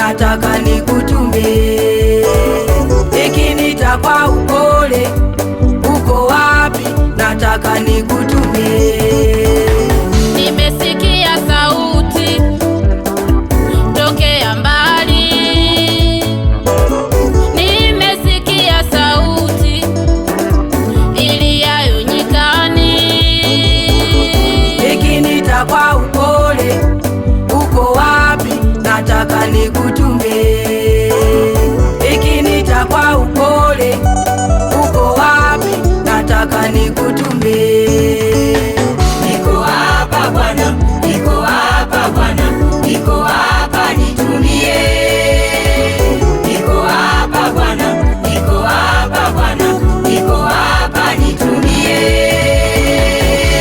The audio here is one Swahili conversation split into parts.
Nataka nikutume. Ikiniita kwa upole, uko wapi? Nataka nikutume. Nimesikia sauti tokea mbali, nimesikia sauti iliayo nyikani. Ikiniita kwa upole, uko wapi? Nataka nikutume. Ikiniita kwa upole, uko wapi? Nataka nikutume. Niko hapa Bwana, niko hapa Bwana, niko hapa nitumie. Niko hapa Bwana, niko hapa Bwana, niko hapa nitumie.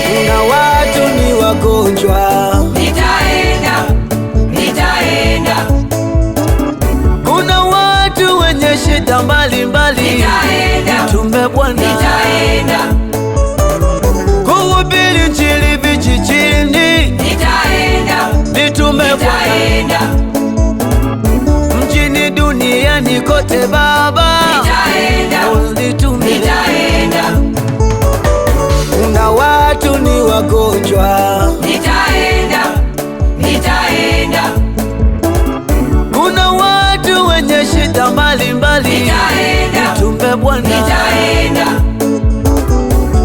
Kuna watu ni wagonjwa, Nitaenda, nitaenda, kuna watu wenye shida mbalimbali. Nitaenda, Tume Bwana nitaenda, kuhubiri injili vijijini, nitaenda, nitume Bwana nitaenda, mjini, duniani kote Baba, nitaenda, nitume. Nitaenda, Kuna watu ni wagonjwa, nitaenda, nitaenda, kuna watu wenye shida mbalimbali. Nitaenda, Nitume Bwana nitaenda,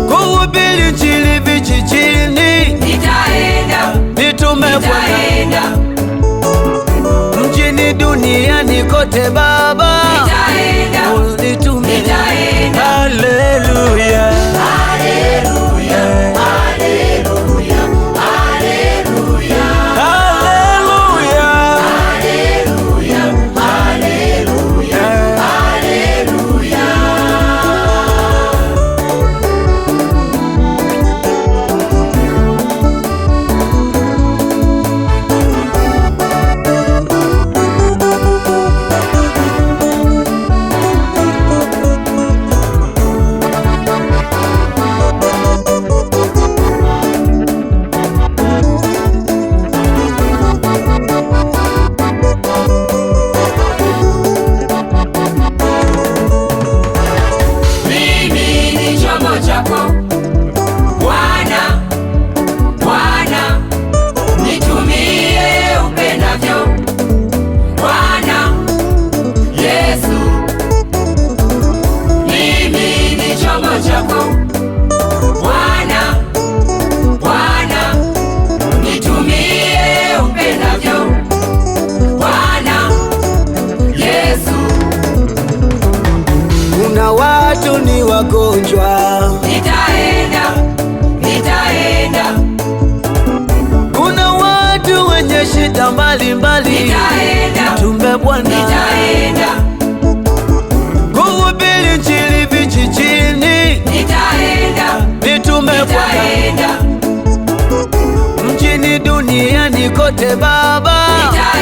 kuhubiri injili vijijini, nitaenda, nitume Bwana nitaenda, mjini, duniani kote Baba, nitaenda, nitume. Nitaenda. Haleluya. Haleluya, haleluya, haleluya, Haleluya. Haleluya, haleluya, haleluya. Mimi ni chombo chako Bwana, Bwana, nitumie upendavyo Bwana Yesu. Mimi ni chombo chako Bwana, Bwana, nitumie upendavyo Bwana Yesu. Kuna watu ni wagonjwa, Nitaenda, nitaenda, kuna watu wenye shida mbalimbali. Nitaenda, Nitume Bwana nitaenda, kuhubiri injili vijijini, nitaenda, nitume Bwana nitaenda, mjini, duniani kote Baba, nitaenda.